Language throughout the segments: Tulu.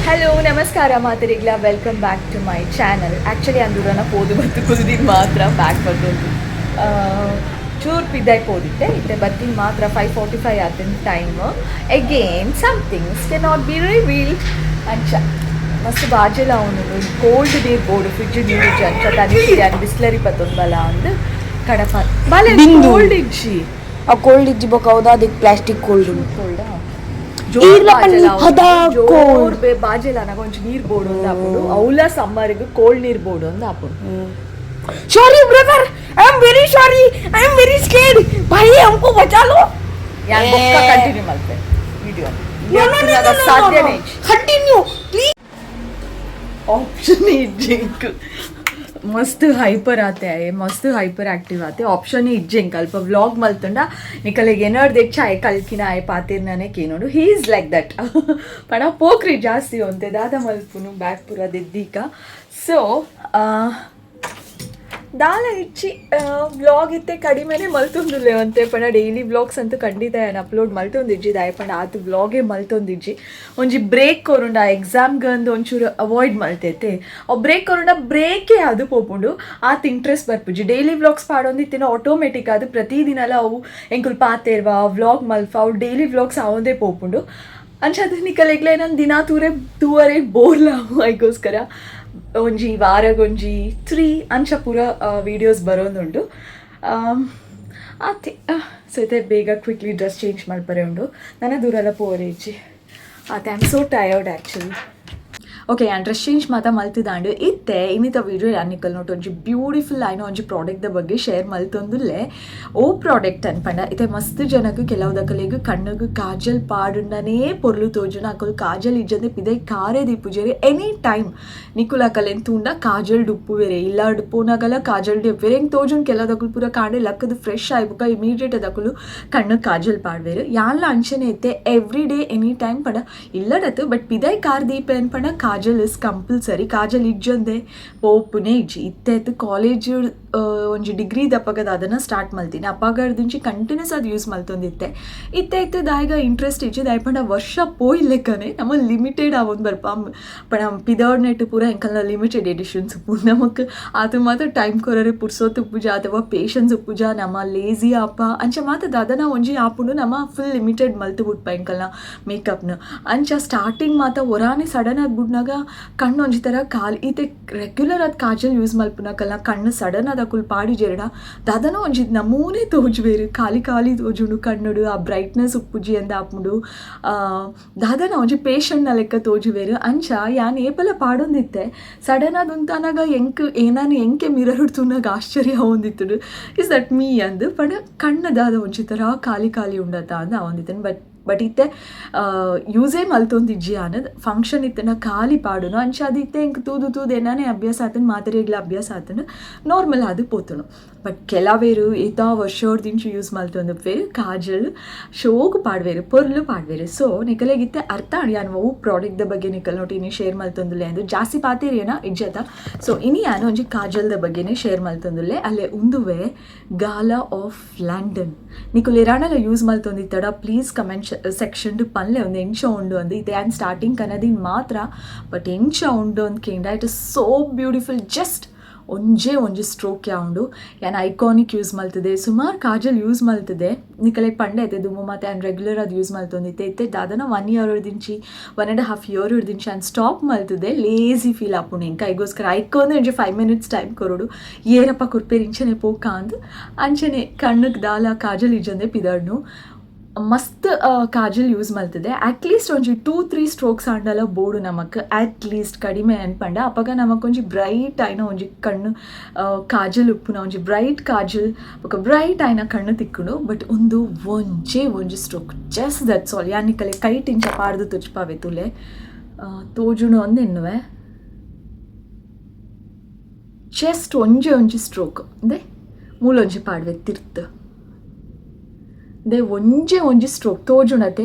ಹಲೋ, ನಮಸ್ಕಾರ ಮಾತೆರೆಗ್ಲ. Welcome back to my channel. Actually ಅಂದೂರನ ಪೋದು ಬತ್ತು ಕುಲ್ದಿನ ಮಾತ್ರ ಬ್ಯಾಕ್ ಬರ್ತೊಂದು. ಚೂರು ಪಿದಾಯ್ ಪೋದಿತ್ತೆ, ಇತ್ತೆ ಬತ್ತಿನ ಮಾತ್ರ. 5:45 ಆತಿನ time. Again somethings can not be revealed. ಅಂಚ ಮಸ್ತ್ ಬಾಜೆಲ ಅವನು ಕೋಲ್ಡ್ ನೀರು ಬೋಡು, ಫ್ರಿಜ್ ನೀರು ಇಜ್ಜಿ. ಅಂಚ ತನಿಷ್ ಬಿಸ್ಲರಿ ಪತ್ತೊಂದು ಬಲ ಅಂದ್ ಕಡಪ ಬಾಲೆ. ಬಿಂದು. ಕೋಲ್ಡ್ ಇಜ್ಜಿ. ಆ ಕೋಲ್ಡ್ ಇಜ್ಜಿ ಬೊಕ ಹೌದಾದಿಕ್ ಪ್ಲಾಸ್ಟಿಕ್ ಕೋಲ್ಡ್. ಕೋಲ್ಡ್. ಈರ್ಲ ಪನ್ನಿ ಹದಾ cold. ಬಾಜೆಲ ಅನಗ ಒಂಜಿ ನೀರ್ ಬೋಡು ಅಂದ್ ಆಪುಂಡು. ಅವ್ಲ ಸಮ್ಮರ್ಗ್ ಕೋಲ್ಡ್ ನೀರ್ ಬೋಡು ಅಂದ್ ಆಪುಂಡು. Sorry brother, I am very sorry, I am very scared. भाई, हमको बचा लो. ಯಾನ್ ಬೊಕ್ಕ ಕಂಟಿನ್ಯೂ ಮಲ್ಪೆ video. No, no, no, no, no. ಸಾಧ್ಯನೇ ಇಜ್ಜಿ. Continue please. Option ಇಜ್ಜಿ. ಮಸ್ತ್ ಹೈಪರ್ ಆತೆ, ಮಸ್ತ್ ಹೈಪರ್ ಆಕ್ಟಿವ್ ಆತೆ. ಆಪ್ಷನ್ ಇಜ್ಜಿ ಎಂಕ್. ಅಲ್ಪ ವ್ಲಾಗ್ ಮಲ್ತುಂಡ ನಿಕಲೆಗ್ ಏನಾರ್ದು ಹೆಚ್ಚ ಆಯ್ ಕಲ್ಕಿನ ಆಯ್ ಪಾತಿರ್ನನೆ ಕೇನೋಡು. He is like that. ಪಣ ಪೋಕ್ರಿ ಜಾಸ್ತಿ ಒಂತೆ ದಾದ ಮಲ್ಪುನು? ಬ್ಯಾಕ್ ಪೂರ ದೆದ್ದೀಕ. ಸೊ ದಾಲ ಇಚ್ಚಿ, ವ್ಲಾಗ್ ಇತ್ತೆ ಕಡಿಮೆನೆ ಮಲ್ತೊಂದುಲ್ಲೆ ಅಂತೆ. ಪಂಡ ಡೈಲಿ ವ್ಲಾಗ್ಸ್ ಅಂತೂ ಖಂಡಿತ ಏನು ಅಪ್ಲೋಡ್ ಮಲ್ತೊಂದಿಜ್ಜಿ. ದಾಯ ಪಂಡ ಆತು ವ್ಲಾಗೇ ಮಲ್ತೊಂದಿಜ್ಜಿ. ಒಂಜಿ ಬ್ರೇಕ್ ಕೊರುಂಡ, ಎಕ್ಸಾಮ್ಗೆ ಅಂದು ಒಂಚೂರು ಅವಾಯ್ಡ್ ಮಲ್ತೈತೆ. ಅವು ಬ್ರೇಕ್ ಕೊರುಂಡ ಬ್ರೇಕೇ ಅದು ಪೋಪುಂಡು. ಆತ ಇಂಟ್ರೆಸ್ಟ್ ಬರ್ಪುಜಿ. ಡೈಲಿ ವ್ಲಾಗ್ಸ್ ಪಾಡೊಂದಿತ್ತಿನ ಆಟೋಮೆಟಿಕ್ ಅದು ಪ್ರತಿದಿನಲ ಅವು ಎಂಕುಲು ಪಾತೇರ್ವ, ವ್ಲಾಗ್ ಮಲ್ಪ, ಅವು ಡೈಲಿ ವ್ಲಾಗ್ಸ್ ಅವಂದೇ ಪೋಪುಂಡು. ಅಂಚ ಅದು ನಿಕಲೆಗ್ಲೆ ನಾನು ದಿನ ತೂರೆ ತೂವರೆ ಬೋರ್ಲಾವು. ಐಗೋಸ್ಕರ ಒಂಜಿ ವಾರಗೊಂಜಿ ತ್ರೀ ಅಂಚ ಪೂರ ವೀಡಿಯೋಸ್ ಬರೋದುಂಡು. ಆತೆ. ಸೊ ಇತ್ತೆ ಬೇಗ ಕ್ವಿಕ್ಲಿ ಡ್ರೆಸ್ ಚೇಂಜ್ ಮಲ್ಪರೆ ಉಂಡು. ನನ್ನ ದೂರೆಲ್ಲ ಪೋರೆ ಇಜ್ಜಿ. ಆತೆ, I am so tired actually. Okay, ಯಾನ್ ಡ್ರೆಸ್ ಚೇಂಜ್ ಮಾತ ಮಲ್ತಿದಾಂಡು. ಇತ್ತೆ ಇನ್ನಿತ ವೀಡಿಯೋ ಯಾನ್ ನಿಕಲ್ ನೋಟ್ ಒಂಜಿ ಬ್ಯೂಟಿಫುಲ್ ಆಯ್ನ ಒಂಜಿ ಪ್ರಾಡಕ್ಟ್ the ಬಗ್ಗೆ ಶೇರ್ ಮಲ್ತೊಂದುಲ್ಲೆ. ಓ ಪ್ರಾಡಕ್ಟ್ ಅನ್ಪಂಡ, ಇತ್ತೆ ಮಸ್ತ್ ಜನಕ್ಕೆ, ಕೆಲವು ದಕಲೆಗ್ ಕಣ್ಣುಗ್ ಕಾಜಲ್ ಪಾಡುಂಡನೇ ಪೊರ್ಲು ತೋಜುನ. ಅಕುಲು ಕಾಜಲ್ ಇಜ್ಜಂದೆ ಪಿದೈ ಕಾರೇ ದೀಪುಜೆರ್. ಎನಿ ಟೈಮ್ ನಿಕುಲು ಅಕಲೆನ್ ತೂಂಡ ಕಾಜಲ್ ಡುಪ್ಪುವೆರೆ. ಇಲ್ಲ ಪೋನಾಗಲ ಕಾಜಲ್ ಡುಪ್ಪುವೆರೆ. ಹೆಂಗೆ ತೋಜುನ್, ಕೆಲವುದಕುಲು ಪೂರ ಕಾಂಡೆ ಲಕ್ಕದು ಫ್ರೆಶ್ ಆಯ್ಬುಕ ಇಮಿಡಿಯೇಟ್ ಅದಕುಲು ಕಣ್ಣು ಕಾಜಲ್ ಪಾಡ್ವೆರ್. ಯಾನ್ಲ ಅಂಚನೆ ಇತ್ತೆ. ಎವ್ರಿ ಡೇ ಎನಿ ಟೈಮ್ ಪಂಡ ಇಲ್ಲಡತ್ತು, ಬಟ್ ಪಿದೈ ಕಾರ್ ದೀಪೆ ಅನ್ಪಂಡ ಕಾಜಲ್ is compulsory. Kajal ಇಜ್ಜಂದೆ ಪೋಪುನೇ ಇಜ್ಜಿ. ಇತ್ತೆ ಕಾಲೇಜ್ ಒಂಜಿ ಡಿಗ್ರಿ ದಪ್ಪಗದ ಅದನ್ನು ಸ್ಟಾರ್ಟ್ ಮಲ್ತೀನಿ. ಅಪ್ಪಗರ್ದಿಂಚಿ ಕಂಟಿನ್ಯೂಸ್ ಅದು ಯೂಸ್ ಮಲ್ತೊಂದಿತ್ತೆ. ಇತ್ತೆ ಇತ್ತೆ ದಾಯಿಗ ಇಂಟ್ರೆಸ್ಟ್ ಇಜ್ಜಿ. ದಾಯ ಪಂಡ ವರ್ಷ ಪೋಯಿ ಲೆಕ್ಕನೆ ನಮ್ಮ ಲಿಮಿಟೆಡ್ ಆವೊಂದು ಬರ್ಪ. ಪಂಡ ಪಿದರ್ಡ್ ನೆಟ್ ಪೂರ ಎಂಕಲ್ನ ಲಿಮಿಟೆಡ್ ಎಡಿಷನ್ಸ್ ಉಪ್ಪು. ನಮಕ್ ಆತು ಮಾತ್ರ ಟೈಮ್ ಕೊರರೆ ಪುರ್ಸೊತ್ತು ಉಪ್ಪುಜ ಅಥವಾ ಪೇಷನ್ಸ್ ಉಪ್ಪುಜ. ನಮ್ಮ ಲೇಜಿ ಆಪ. ಅಂಚ ಮಾತ ದಾದನ ಒಂಜಿ ಆಪುಂಡು. ನಮ್ಮ ಫುಲ್ ಲಿಮಿಟೆಡ್ ಮಲ್ತು ಬುಟ್ಪ ಎಂಕಲ್ನ ಮೇಕಪ್ನ. ಅಂಚ ಸ್ಟಾರ್ಟಿಂಗ್ ಮಾತ ಒರಾನೆ ಸಡನ್ ಆಗಿ ಬುಡ್ನಾಗ ಕಣ್ಣು ಒಂಜಿ ಥರ ಖಾಲಿ. ಇತ್ತೆ ರೆಗ್ಯುಲರ್ ಆದ್ ಕಾಜಲ್ ಯೂಸ್ ಮಲ್ಪುನಕಲ್ನ ಕಣ್ಣು ಸಡನ್ ಆದ್ ಅಕುಲು ಪಾಡಿಜೆರಡ ದಾದನ ಒಂಜಿ ನಮೂನೆ ತೋಜುವೆರು. ಖಾಲಿ ಖಾಲಿ ತೋಜುಂಡು ಕಣ್ಣುಡು. ಆ ಬ್ರೈಟ್ನೆಸ್ ಉಪ್ಪುಜಿ ಅಂದ ಆಪುಂಡು. ದಾದನ ಒಂಜಿ ಪೇಷಂಟ್ನ ಲೆಕ್ಕ ತೋಜುವೆರು. ಅಂಚ ಯಾನ್ ಏಪಲ ಪಾಡೊಂದಿತ್ತೆ. ಸಡನ್ ಆದ್ ಉಂತಾನಾಗ ಎಂಕ್ ಏನಾನು ಎಂಕೆ ಮಿರರ್ ತೂನಾಗ ಆಶ್ಚರ್ಯ ಆವೊಂದಿತ್ತುಡು, is that me ಅಂದ್. ಪಂಡ ಕಣ್ಣು ದಾದ ಒಂಜಿ ಥರ ಖಾಲಿ ಖಾಲಿ ಉಂಡತ ಅಂದ್ ಆವೊಂದಿತ್ತುಂಡು. ಬಟ್ ಬಟ್ ಇತ್ತೆ ಯೂಸೇ ಮಲ್ತೊಂದಿಜ್ಜಿ ಆನದ್. ಫಂಕ್ಷನ್ ಇತ್ತಂಡ ಖಾಲಿ ಪಾಡುನು. ಅಂಚ ಅದು ಇತ್ತೆ ಎಂಕ್ ತೂದು ತೂದು ಏನಾನೇ ಅಭ್ಯಾಸ ಆತಂಡು, ಮಾತೆರೆಗ್ಲ ಅಭ್ಯಾಸ ಆತಂಡು, ನಾರ್ಮಲ್ ಆದ್ ಪೋತುಂಡು. ಬಟ್ ಕೆಲವೇರು ಏತಾ ವರ್ಷೋರ್ದಿಂಚಿ ಯೂಸ್ ಮಲ್ತೊಂದುಪ್ಪೆರ್. ಕಾಜಲ್ ಶೋಕು ಪಾಡ್ವೆರ್, ಪೊರ್ಲು ಪಾಡ್ವೆರ್. ಸೊ ನಿಕಲೆಗಿತ್ತೆ ಅರ್ಥ ಆಂಡ್ ಯಾನ್ ಒವು ಪ್ರಾಡಕ್ಟ್ ದ ಬಗ್ಗೆ ನಿಕಲ್ ನೋಟ್ ಇನಿ ಶೇರ್ ಮಲ್ತೊಂದುಲ್ಲೆ ಅಂದ್. ಜಾಸ್ತಿ ಪಾತೆರಿಯನ ಇಜ್ಜತ. ಸೊ ಇನಿ ಯಾನ್ ಒಂಜಿ ಕಾಜಲ್ ದ ಬಗ್ಗೆನೇ ಶೇರ್ ಮಲ್ತೊಂದುಲ್ಲೆ. ಅಲ್ಲೇ ಉಂದುವೆ ಗಾಲಾ ಆಫ್ ಲಂಡನ್. ನಿಕುಲು ಇರಾಣಲ ಯೂಸ್ ಮಲ್ತೊಂದಿತ್ತಡ ಪ್ಲೀಸ್ ಕಮೆಂಟ್ ಸೆಕ್ಷನ್ ಪನ್ಲೆ ಒಂದು ಎಂಚ ಉಂಡು ಅಂದ್. ಇತ್ತೆ ಯಾನ್ ಸ್ಟಾರ್ಟಿಂಗ್ ಕನದಿನ್ ಮಾತ್ರ. ಬಟ್ ಎಂಚ ಉಂಡು ಅಂದ್ ಕೇಂಡ, it is so beautiful. Just ಒಂಜೇ ಒಂಜಿ ಸ್ಟ್ರೋಕ್ ಉಂಡು. ಯಾನ್ ಐಕಾನಿಕ್ ಯೂಸ್ ಮಲ್ತದೆ, ಸುಮಾರು ಕಾಜಲ್ ಯೂಸ್ ಮಲ್ತದೆ. ನಿಕಲೆಗ್ ಪಂಡೆ ಐತೆ ದುಂಬು ಮಾತೆ ಯಾನ್ ರೆಗ್ಯುಲರ್ ಅದು ಯೂಸ್ ಮಲ್ತೊಂದಿತ್ತೆ. ಇತ್ತೆ ದಾದನ ಒನ್ ಇಯರ್ ದಿಂಚಿ, 1.5 ಇಯರ್ ದಿಂಚಿ ಯಾನ್ ಸ್ಟಾಪ್ ಮಲ್ತದೆ. ಲೇಜಿ ಫೀಲ್ ಆಪುಂಡು ಎಂಕ್. ಐಗೋಸ್ಕರ ಐಕೊಂದು ಒಂಜಿ 5 ಮಿನಿಟ್ಸ್ ಟೈಮ್ ಕೊರೊಡು. ಏರಪ್ಪ ಕೊರ್ಪೇರು, ಇಂಚನೆ ಪೋಕ ಅಂದ್. ಅಂಚನೆ ಕಣ್ಣುಗ್ ದಾಲ ಕಾಜಲ್ ಇಜ್ಜಂದೆ ಪಿದರ್ನು. ಮಸ್ತ್ ಕಾಜಲ್ ಯೂಸ್ ಮಲ್ತದೆ. ಅಟ್ಲೀಸ್ಟ್ ಒಂಜಿ ಟೂ ತ್ರೀ ಸ್ಟ್ರೋಕ್ಸ್ ಆಂಡಲ ಬೋಡು ನಮಕ್ ಅಟ್ ಲೀಸ್ಟ್ ಕಡಿಮೆ ಅನ್ಪಂಡ. ಅಪಗ ನಮಕ್ ಒಂಜಿ ಬ್ರೈಟ್ ಆಯ್ನ ಒಂಜಿ ಕಣ್ಣು, ಕಾಜಲ್ ಉಪ್ಪುನ ಒಂಜಿ ಬ್ರೈಟ್ ಕಾಜಲ್ ಬೊಕ ಬ್ರೈಟ್ ಆಯ್ನ ಕಣ್ಣು ತಿಕ್ಕುಂಡು. ಬಟ್ ಒಂದು ಒಂಜೇ ಒಂಜಿ ಸ್ಟ್ರೋಕ್, ಜಸ್ಟ್ that's all. ಯಾನ್ ನಿಕಲೆ ಕೈಟ್ ಇಂಚ ಪಾಡ್ದು ತುಚ್ಪಾವೆ ತುಲೆ, ತೋಜುಣು ಅಂದ್ ಎನ್ನುವೆ. ಜಸ್ಟ್ ಒಂಜೆ ಒಂಜಿ ಸ್ಟ್ರೋಕ್ ಅಂದೆ. ಮೂಲೊಂಜಿ ಪಾಡ್ವೆ ತಿರ್ತ್ ದೆ. ಒಂಜೆ ಒಂಜಿ ಸ್ಟ್ರೋಕ್ ತೋಜುಣತೆ.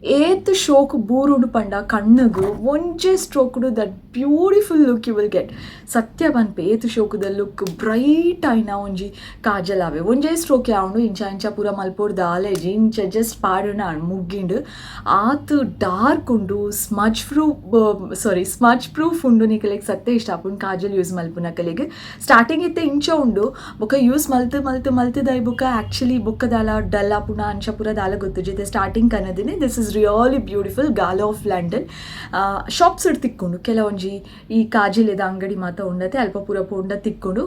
ಏತ್ ಶೋಕ್ ಬೂರುಂಡು ಪಂಡ ಕಣ್ಣುಗು ಒಂಜೆ ಸ್ಟ್ರೋಕ್ಡು that beautiful look you will get. ಸತ್ಯ ಪನ್ಪೆ, ಏತ್ ಶೋಕುದ ಲುಕ್, ಬ್ರೈಟ್ ಆಯಿನ ಒಂಜಿ ಕಾಜಲ್ ಆವೆ. ಒಂಜೇ ಸ್ಟ್ರೋಕ್ ಯಾವುಂಡು. ಇಂಚ ಇಂಚ ಪೂರ ಮಲ್ಪೊಡು ದಾಲೇಜಿ, ಇಂಚ ಜಸ್ಟ್ ಪಾಡುನ ಮುಗ್ಗಿಂಡು. ಆತ್ ಡಾರ್ಕ್ ಉಂಡು, smudge proof, sorry, smudge proof ಉಂಡು. ನಿಕಲೆಗ್ ಸತ್ಯ ಇಷ್ಟ ಆಪುಂಡು ಕಾಜಲ್ ಯೂಸ್ ಮಲ್ಪುನಕಲೆಗ್. ಸ್ಟಾರ್ಟಿಂಗ್ ಇತ್ತೆ ಇಂಚ ಉಂಡು, ಬೊಕ್ಕ ಯೂಸ್ ಮಲ್ತ್ ಮಲ್ತ್ ಮಲ್ತ್ ದಾಯಿ ಬೊಕ್ಕ ಆ್ಯಕ್ಚುಲಿ ಬೊಕ್ಕ ದಾಲ ಡಲ್ ಆಪುನ ಅಂಚ ಪೂರ ದಾಲ ಗೊತ್ತುಜಿ. ಸ್ಟಾರ್ಟಿಂಗ್ ಕನದಿನಿ. This is really beautiful. Gala of London shops ತಿಕ್ಕೊಂಡು. ಕೆಲವೊಂಜಿ ಈ ಕಾಜಿಲೆದ ಅಂಗಡಿ ಮಾತ ಉಂಡತೆ, ಅಲ್ಪ ಪೂರ ಪೋಂಡ ತಿಕ್ಕೊಂಡು.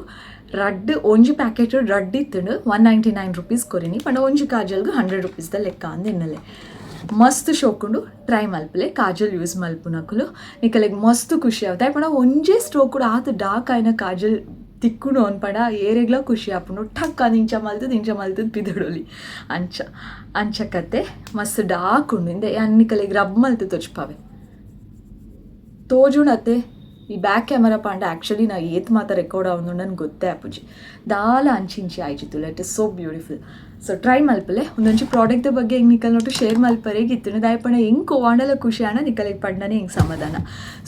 ರಡ್ಡ್ ಒಂಜಿ ಪ್ಯಾಕೆಟ್ ರಡ್ಡ್ ಇತ್ತುಂಡು. ₹199 ಕೊರಿನಿ ಪಂಡ ಒಂಜಿ ಕಾಜಲ್ಗೆ ₹100ದ ಲೆಕ್ಕ ಅಂದ್ ಎನ್ನಲೆ. ಮಸ್ತ್ ಶೋಕುಂಡು. ಟ್ರೈ ಮಲ್ಪಲೆ. ಕಾಜಲ್ ಯೂಸ್ ಮಲ್ಪುನಕುಲು ನಿಕಲೆಗ್ ಮಸ್ತ್ ಖುಷಿ ಆವತ್ತೆ. ಪಂಡ ಒಂಜೇ ಸ್ಟ್ರೋಕ್ ಕೂಡ ಆತ್ ಡಾರ್ಕ್ ಆಯಿನ ಕಾಜಲ್ ತಿಕ್ಕುಂಡು ಅನ್ಪಂಡ ಏರೆಗ್ಲ ಖುಷಿ ಆಪುಂಡು. ಠಕ್ ಅಂದ್ ಇಂಚ ಮಲ್ತದ್ ಇಂಚ ಮಲ್ತದ್ ಪಿದಡೊಲಿ. ಅಂಚ ಅಂಚ ಕತೆ. ಮಸ್ತ್ ಡಾರ್ಕ್ ಉಂಡು. ಇಂದೆ ಯಾನ್ ನಿಕಲೆಗ್ ರಬ್ ಮಲ್ತ್ ತೋಜ್ಪಾವೆ. ತೋಜುಣತೆ ಈ ಬ್ಯಾಕ್ ಕ್ಯಾಮರಾ ಪಂಡ ಆ್ಯಕ್ಚುಲಿ ನಾ ಏತ್ ಮಾತ ರೆಕಾರ್ಡ್ ಆವೊಂದು ನನ್ಗೆ ಗೊತ್ತೇ ಆಪುಜಿ. ದಾಲ ಅಂಚಿ ಇಂಚಿ ಆಯ್ಜಿತ್ತು. It is so beautiful, so try ಮಲ್ಪಲೆ. ಒಂದೊಂಜಿ ಪ್ರಾಡಕ್ಟ್ ಬಗ್ಗೆ ಹೆಂಗೆ ನಿಕಲ್ ನೋಟು ಶೇರ್ ಮಲ್ಪರೆಗೆ ಇತ್ತು. ದಾಯಪಣ ಹೆಂಗೆ ಕೋವಾಂಡಲ ಖುಷಿ ಆಣ, ನಿಕಲೆಗ್ ಪಂಡನೆ ಹೆಂಗೆ ಸಮಾಧಾನ.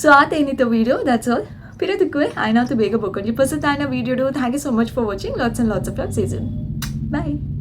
ಸೊ ಆತ ಏನಿತ್ತು ವೀಡಿಯೋ, that's all. ಪಿರದಿಕ್ಕುವೆ ಆಯ್ನಾತು ಬೇಗ ಬೊಕ್ಕೊಂಜಿ ಪೊಸತಾಯ್ನ video. Thank you so much for watching. Lots and lots of love. See you soon. Bye.